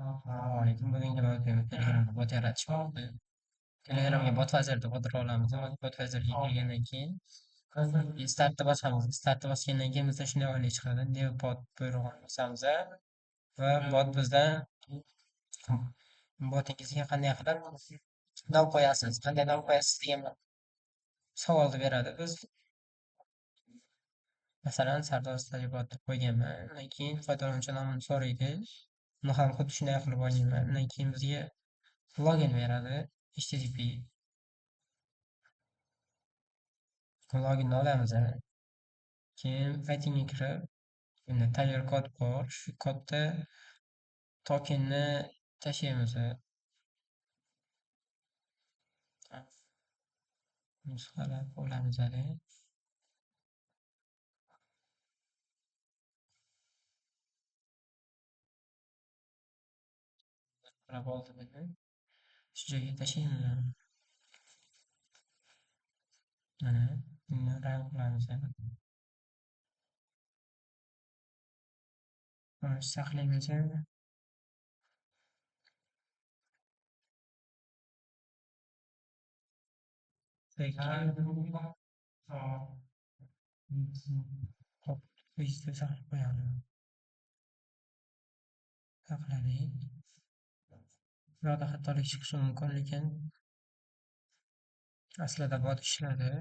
Assalomu alaykum. Bugungi mavzuyimiz Telegramda bot yaratish mavzusi. Telegramga Botfazir deb qidirib olamiz. Botfazirga kirgandan keyin Startni bosamiz. Startni bosgandan keyin bizda shunday oyna chiqadi. New bot buyrug'ini bosamiz va bot bizdan botingizga qanday qilib nom qo'yasiz, qanday nom qo'yasiz degan savolni beradi. Biz masalan Sardor Study bot deb qo'yganman. Undan keyin foydalanuvchi nomini so'raydi. Uni ham xuddi shunday qilib olganman. Undan keyin bizga login beradi. HTTP loginni olamiz. Keyin waitingga kirib, endi tayyor kod bor. Shu kodda tokenni tashlaymiz. Nusxalab olamiz. Nusxalab oldim endi. Shu joyga tashlaymiz. Mana buni rang qilamiz. Saqlaymiz. Hop, saqlab qo'yamiz. Saqladik. Bu yoqda xatolik chiqishi mumkin, lekin aslida bot ishladi.